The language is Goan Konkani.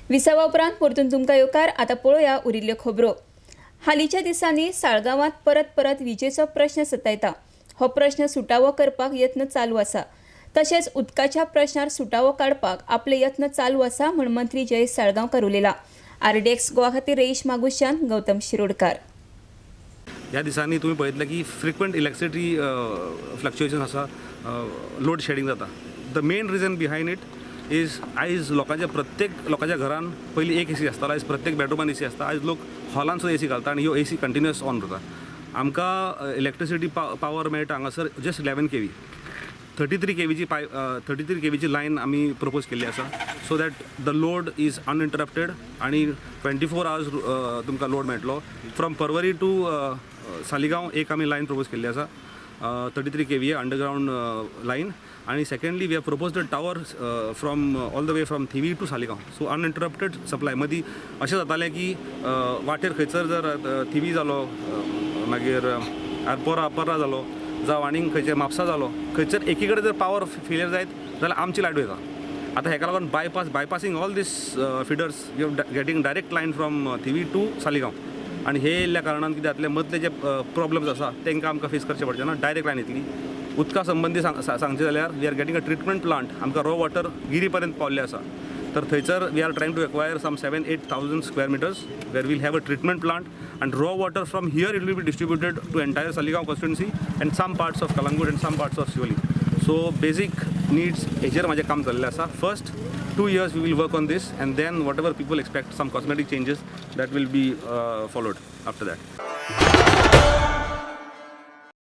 विसवा उपरांत परतून तुमकां येवकार. आतां पळोवया उरिल्ल्यो खबरो. हालींच्या दिसांनी साळगांवांत परत परत विजेचो प्रश्न सतायता. हो प्रश्न सुटावो करपाक यत्न चालू आसा. तशेंच उदकाच्या प्रश्नार सुटावो काडपाक आपले यत्न चालू आसा म्हूण मंत्री जयेश साळगांवकार उलयला. आरडीएक्स गोवा खातीर रेईश मागुशान, गौतम शिरोडकार. ह्या दिसांनी तुमी पळयतले की फ्रिक्वंट इलेक्ट्रिसिटी फ्लक्च्युएशन आसा, लोड शेडिंग जाता. The main reason behind it is आयज लोकांच्या प्रत्येक लोकांच्या घरान पयलीं एक एसी आसतालो, आयज प्रत्येक बेडरुमान एसी आसता. आयज लोक हॉलान सुद्दां एसी घालता आनी ह्यो एसी कंटिन्युअस ऑन उरता. आमकां इलेक्ट्रिसिटी पावर मेळटा हांगासर जस्ट 11 kV, 33 केवीची पाय 33 केवीची लायन आमी प्रपोज केल्ली आसा, so that the load is uninterrupted आनी 24 आवर्स तुमकां लोड मेळटलो. फ्रॉम परवरी टू सालिगांव एक आमी लायन प्रपोज केल्ली आसा, 33 kV underground line. आनी secondly we have proposed a tower from all the way from Thivim to Saligao, so uninterrupted supply. मदीं अशें जातालें की वाटेर खंयसर जर थिवी जालो, मागीर आरपोरा पर्रा जालो, जावं आनीक खंयचे म्हापसा जालो, खंयसर एकी कडेन जर पावर फेलियर जायत जाल्यार आमची लायट वयता. आतां हेका लागून bypassing all these feeders, we are getting direct line from Thivim to Saligao. आनी हे येयल्ल्या कारणान कितें जातलें, मदले जे प्रॉब्लम्स आसा तांकां आमकां फेस करचें पडचें ना, डायरेक्ट लायन येतली. उदका संबंदी सांगचें जाल्यार we are getting a treatment plant. आमकां रॉ वॉटर गिरी पर्यंत पावल्लें आसा, तर थंयसर we are trying to acquire some 7-8 thousand square meters where we'll have a treatment plant and raw water from here it will be distributed to entire Saligao constituency and some parts of Calangute and some parts of Siolim. So basic needs हेजेर म्हाजें काम चल्लें आसा. First 2 years we will work on this and then whatever people expect some cosmetic changes that will be followed after that.